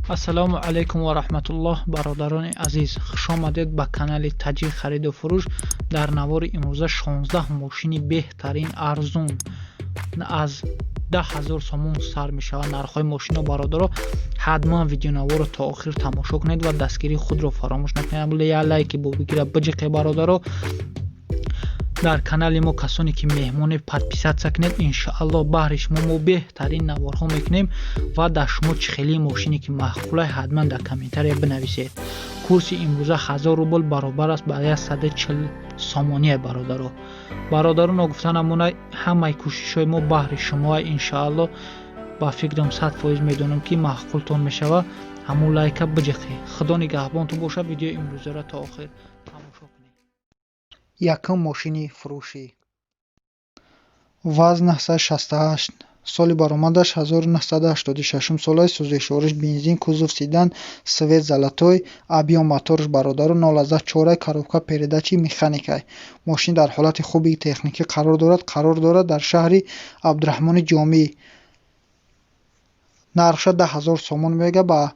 Ассалому алайкум ва раҳматуллоҳ, бародарони азиз, хушомадед ба канали Таҷик хариду фурӯш. Дар навори имрӯза 16 мошини беҳтарин, арзун, аз 10 000 сомон сар мешавад нархҳои мошино. Бародаро, ҳатман видеонаворро то охир тамошо кунед ва дастгирии худро фаромӯш накунед. Я лайки бобигира биҷиқе, бародаро. Дар канали мо касоне ки меҳмоне, подписаться кунед. Иншоаллоҳ, баҳри шумо мо беҳтарин наворҳо мекунем ва дар шумо чӣ хелии мошине ки маъқулай, ҳатман дар комментария бинависед. Курси имрӯза 1000 рубл баробар аст ба 140 сомония, бародаро. Бародаро, ногуфта намонай, ҳамаи кӯшишҳои мо баҳри шумоа. Иншоаллоҳ, ба фикрам, 100% медонам, ки маъқултон мешавад. Ҳамун лайка биҷиқе. Худо нигаҳбонтон бошад. Видеои имрӯзаро то охир тамошо кунед. Якум мошини фурӯшӣ: ВАЗ 968, соли баромадаш 1986 солаи, сӯзишвориш бензин, кузов седан, цвет золотой, объём мотораш, бародаро, 0,4, коробка передачи механикай. Мошин дар ҳолати хуби техникӣ қарор дорад. Қарор дорад дар шаҳри Абдураҳмони Ҷомӣ. Нархша 10 000 сомон мега, ба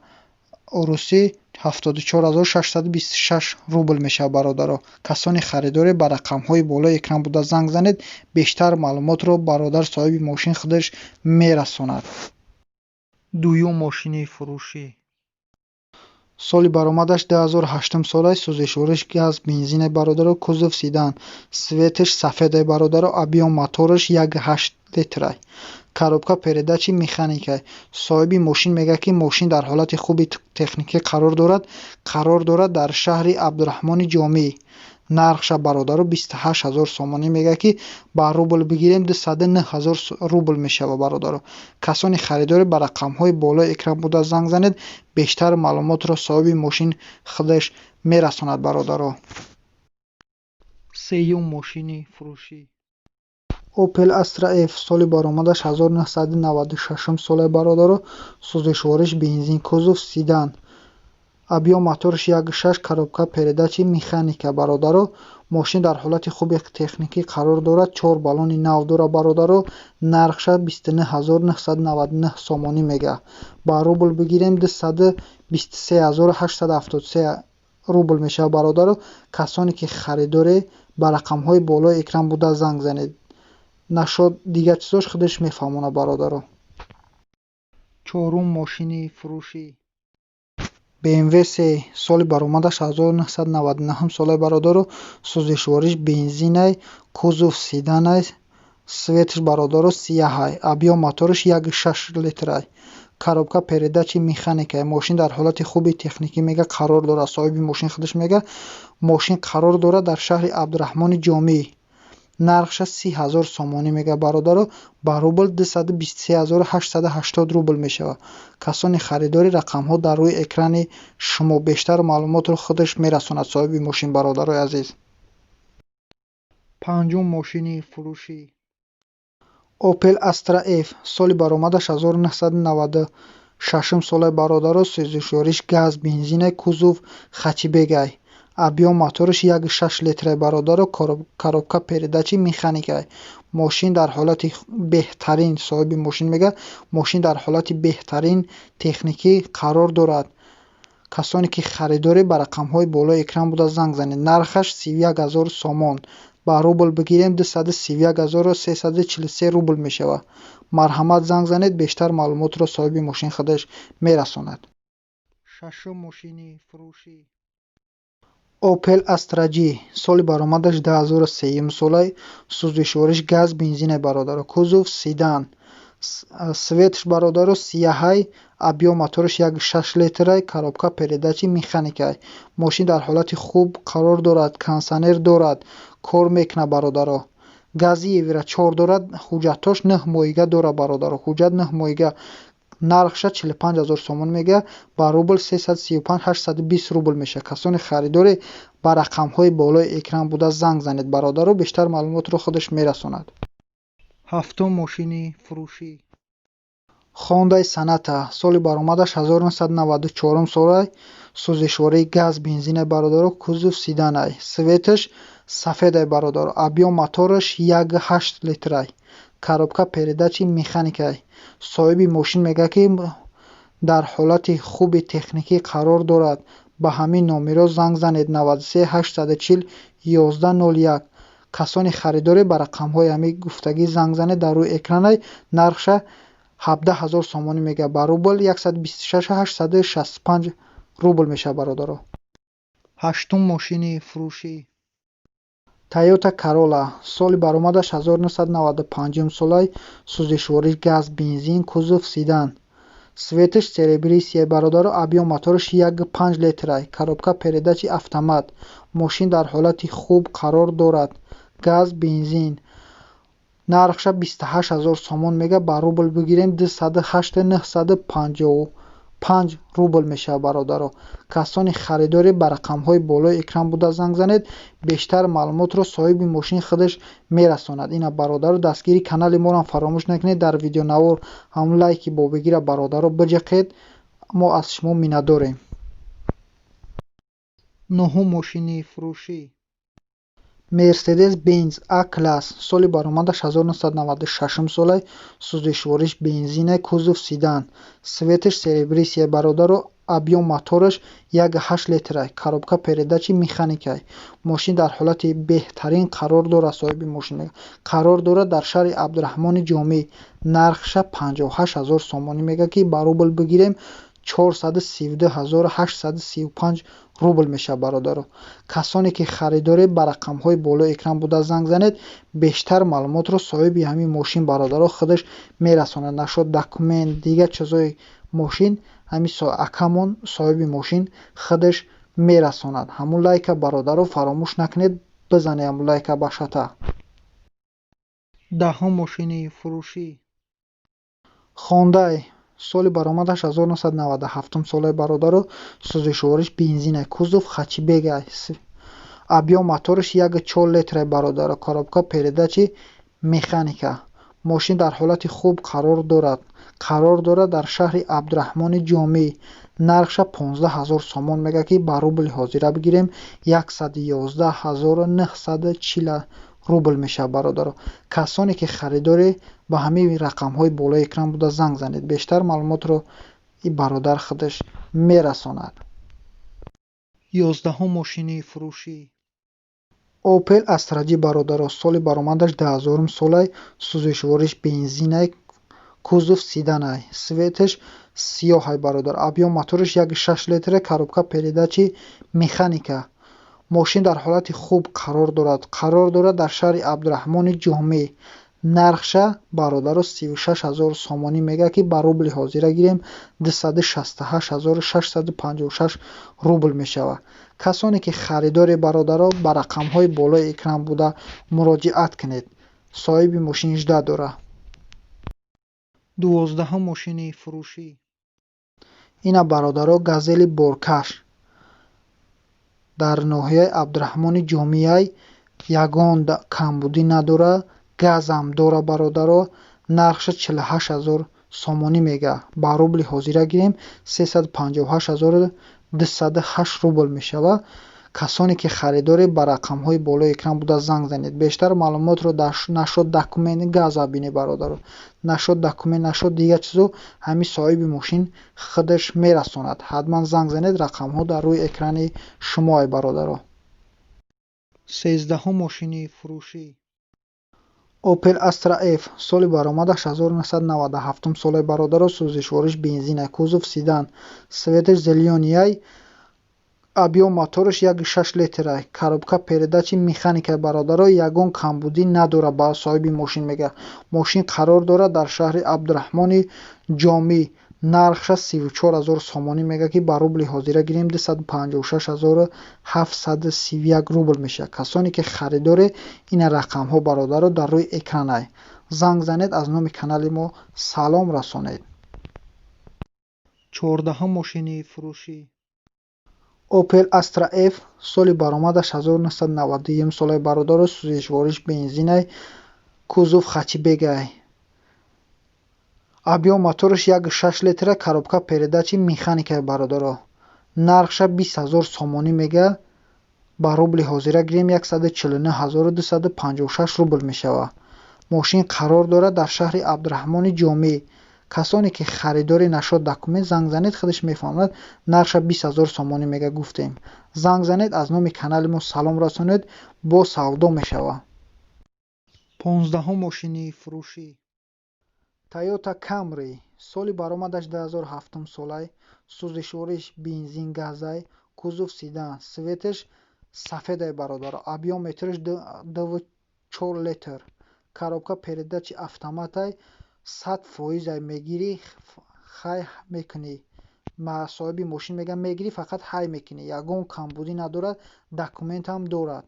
урусӣ 74 626 рубл мешавад. Бародаро, касони харидоре, ба рақамҳои болои экран буда занг занед. Бештар маълумотро бародар соҳиби мошин худаш мерасонад. Дуюм мошини фурӯшӣ: Соли баромадаш 2008 солаи, сӯзишвориш газ, бензине, бародаро, кузов седан, цветаш сафеде, бародаро, объём мотораш 1,8 литрай, коробка передачи механикай. Соҳиби мошин мегӯяд, ки мошин дар ҳолати хуби техникӣ қарор дорад. Қарор дорад дар шаҳри Абдураҳмони Ҷомӣ. Нархша, бародаро, 28 000 сомонӣ мегӯяд, ки ба рубл бигирем, 209 000 рубл мешавад. Бародаро, касони харидоре, ба рақамҳои болои экран буда занг занед. Бештар маълумотро соҳиби мошин худаш мерасонад, бародаро. Сеюм мошини фурӯшӣ: Opel Astra F, соли баромадаш 1996 солаи, бародаро, сӯзишвориш бензин, кузов седан, объём мотораш 1,6, коробка передачи механика. Бародаро, мошин дар ҳолати хуби техникӣ қарор дорад, чор баллони нав дорад. Бародаро, нархша 29 999 сомонӣ мегӯяд, ба рубл бигирем, 223 873 рубл мешавад. Бародаро, касоне ки харидоре, ба рақамҳои болои экран буда занг занед. Нашод дигар чизош худаш мефаҳмонад, бародаро. Чорум мошини фурӯшӣ: BMW 3, соли баромадаш 1999 солаи, бародаро, сӯзишвориш бензинай, кузов седанай, цветаш, бародаро, сияҳай, объём мотораш 1,6 литрай, коробка передачи механикай. Мошин дар ҳолати хуби техникӣ, мега, қарор дорад. Соҳиби мошин худаш мега, мошин қарор дорад дар шаҳри Абдураҳмони Ҷомӣ. Нархша 30 000 сомонӣ мега, бародаро, ба рубл 223 880 рубл мешавад. Касони харидори, рақамҳо дар рӯи экрани шумо. Бештар маълумотро худаш мерасонад соҳиби мошин, бародарои азиз. Панҷум мошини фурӯшӣ: Opel Astra F, соли баромадаш 1996 солаи, бародаро, сӯзишвориш газ, бензинай, кузов хэтчбекай, объём мотораш 1,6 литрай, бародаро, коробка передачи механикай. Мошин дар ҳолати беҳтарин, соҳиби мошин мегӯяд, мошин дар ҳолати беҳтарин техникӣ қарор дорад. Касоне ки харидоре, ба рақамҳои болои экран буда занг занед. Нархаш 31 000 сомон, ба рубл бигирем, 231 343 рубл мешавад. Марҳамат, занг занед. Бештар маълумотро соҳиби мошин худаш мерасонад. Шашум мошини фурӯшӣ: Opel Astra G, соли баромадаш 2003 солай, сӯзишвориш газ, бензинай, бародаро, кузов седан, цветаш, бародаро, сияҳай, объём мотораш 1,6 литрай, коробка передачи механикай. Мошин дар ҳолати хуб қарор дорад, кондитсионер дорад, кор мекунад, бародаро, гази евро 4 дорад, ҳуҷҷатҳош 9 моҳига дорад, бародаро, ҳуҷҷат 9 моҳига. Нархша 45 000 сомон мегӯяд, ба рубл 335 820 рубл мешавад. Касони харидоре, ба рақамҳои болои экран буда занг занед, бародаро. Бештар маълумотро худаш мерасонад. Ҳафтум мошини фурӯшӣ: Хондай Соната, соли баромадаш 1994 солай, сӯзишвории газ, бензинай, бародаро, кузов седанай, цветаш сафедай, бародаро, объём мотораш 1,8 литрай, коробка передачи механикай. Соҳиби мошин мегӯяд, ки Дар ҳолати хуби техникӣ қарор дорад. Ба ҳамин номерҳо занг занед: 93 840 11 01. Касони харидоре, ба рақамҳои ҳамин гуфтагӣ занг занед, дар рӯи экранай. Нархша 17 ҳазор сомонӣ мега, ба рубл 126 865 рубл мешавад, бародаро. Ҳаштум мошини фурӯшӣ: Тойота Карола, соли баромадаш 1995 солай, сӯзишвориш газ, бензин, кузов седан, цветаш серебристый, бародаро. Объём мотораш 1,5 литрай, коробка передачи автомат. Мошин дар ҳолати хуб қарор дорад, газ, бензин. Нархша 28 ҳазор сомон мега, ба рубл бигирем, 208 955 рубл мешавад, бародаро. Касони харидоре, ба рақамҳои болои экран буда занг занед, бештар маълумотро соҳиби мошин худаш мерасонад. Ина, бародаро, дастгири канали моро фаромӯш накунед. Дар видеонавор ҳамун лайки бобигира, бародаро, биҷиқед, мо аз шумо миннатдорем. Нуҳум мошини фурӯшӣ: Мерседес Бенз А класс, соли баромадаш 1996 солай, сӯзишвориш бензинай, кузов седан, цветаш серебристый, бародаро. Объём мотораш 1,8 литрай, коробка передачи механикай. Мошин дар ҳолати беҳтарин қарор дорад. Соҳиби мошин қарор дорад дар шаҳри Абдураҳмони Ҷомӣ. Нархша 58 ҳазор сомонӣ мега, ки ба рубл бигирем, 432 835 рубл мешавад, бародаро. Касоне ки харидоре, ба рақамҳои болои экран буда занг занед, бештар маълумотро соҳиби ҳамин мошин, бародаро, худаш мерасонад. Нашод документ, дигар чизҳои мошин ҳамин акамон, соҳиби мошин, худаш мерасонад. Ҳамун лайка, бародаро, фаромӯш накунед, бизанед ҳамун лайка ба шата. Даҳум мошини фурӯшӣ: Хондай, соли баромадаш 1997 солаи, бародаро, сӯзишвориш бензинай, кузов хэтчбекай, объём мотораш 1,4 литрай, бародаро, коробка передачи механика. Мошин дар ҳолати хуб қарор дорад. Қарор дорад дар шаҳри Абдураҳмони Ҷомӣ. Нархша 15 ҳазор сомон мега, ки ба рубли ҳозира бигирем, 111 940 рубл мешавад, бародаро. Касоне ки харидоре, ба ҳамин рақамҳои болои экран буда занг занед, бештар маълумотро и бародар худаш мерасонад. 11-ум мошини фурӯшӣ: Опел Астра Ҷи, бародаро, соли баромадаш 2000-ум солай, сӯзишвориш бензинай, кузов седанай, цветаш сиёҳай, бародар. Объём мотораш 1,6 литра, коробка передачи механика. Мошин дар ҳолати хуб қарор дорад. Қарор дорад дар шаҳри Абдураҳмони Ҷомӣ. Нархша, бародаро, 36 ҳазор сомонӣ мега, ки ба рубли ҳозира гирем, 268 656 рубл мешавад. Касоне ки харидоре, бародаро, ба рақамҳои болои экран буда муроҷиат кунед, соҳиби мошин жда дорад. 12-ум мошини фурӯшӣ: Ина, бародаро, Газели боркаш дар ноҳияи Абдураҳмони Ҷомиай, ягон камбудӣ надорад, газам дора, бародаро. Нархша 48 ҳазор сомонӣ мега, ба рубли ҳозира гирем, 358 208 рубл мешавад. Касоне ки харидоре, ба рақамҳои болои экран буда занг занед, бештар маълумотро нашод документ, газа бинед, бародаро, нашод документ, нашод дигар чизо ҳамин соҳиби мошин худаш мерасонад. Ҳатман занг занед, рақамҳо дар рӯи экрани шумоай, бародаро. 13-ум мошини фурӯшӣ: Опел Астра Ф, соли баромадаш 1997 солаи, бародаро, сӯзишвориш бензинай, кузов седан, цветаш зелёныйай, объём мотораш 1,6 литрай, коробка передачи механикай, бародаро, ягон камбудӣ надорад, ба соҳиби мошин мега. Мошин қарор дорад дар шаҳри Абдураҳмони Ҷомӣ. Нархша 34 ҳазор сомонӣ мега, ки ба рубли ҳозира гирем, 256 731 рубл мешавад. Касоне ки харидоре, ина рақамҳо, бародаро, дар рӯи экранай, занг занед, аз номи канали мо салом расонед. 14-ум мошини фурӯшӣ: Опел Астра Ф, соли баромадаш 1991 солаи, бародаро, сӯзишвориш бензинай, кузов хэтчбекай, объём мотораш 1,6 литра, коробка передачи механикай, бародаро. Нархша 20 ҳазор сомонӣ мега, ба рубли ҳозира гирем, 149 256 рубл мешавад. Мошин қарор дорад дар шаҳри Абдураҳмони Ҷомӣ. Касоне ки харидорӣ нашуд документ, занг занед, худаш мефаҳмад. Нархша 20 000 сомонӣ мега, гуфтем. Занг занед, аз номи канали мо салом расонед, бо савдо мешавад. 15-ум мошини фурӯшӣ: Тойота Камри, соли баромадаш 2007 солай, сӯзишвориш бензин газай, кузов седан, цветаш сафедай, бародаро. Объём метраш 2,4 литр, коробка передачи автоматай, 100%-ай. Мегирӣ, хай мекунӣ. Соҳиби мошин мега: мегирӣ, фақат ҳай мекунӣ, ягон камбудӣ надорад, документам дорад.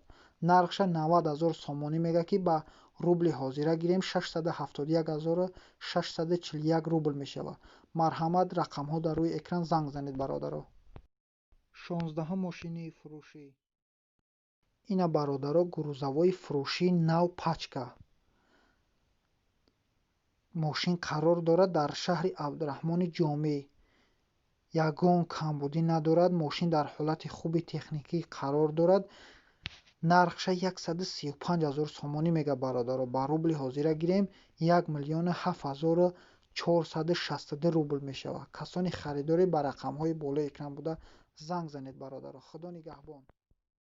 Нархша 90 000 сомонӣ мега, ки ба рубли ҳозира гирем, 671 641 рубл мешавад. Марҳамат, рақамҳо дар рӯи экран, занг занед, бародаро. 16-ум мошини фурӯшӣ: ина, бародаро, грузовой фурӯшии нав, пачка. Мошин қарор дорад дар шаҳри Абдураҳмони Ҷомӣ, ягон камбудӣ надорад, мошин дар ҳолати хуби техникӣ қарор дорад. Нархша 135 000 сомонӣ мега, бародаро. Ба рубли ҳозира гирем, 1 007 462 рубл мешавад. Касони харидорӣ, ба рақамҳои болои экран буда занг занед, бародаро. Худо нигаҳбон.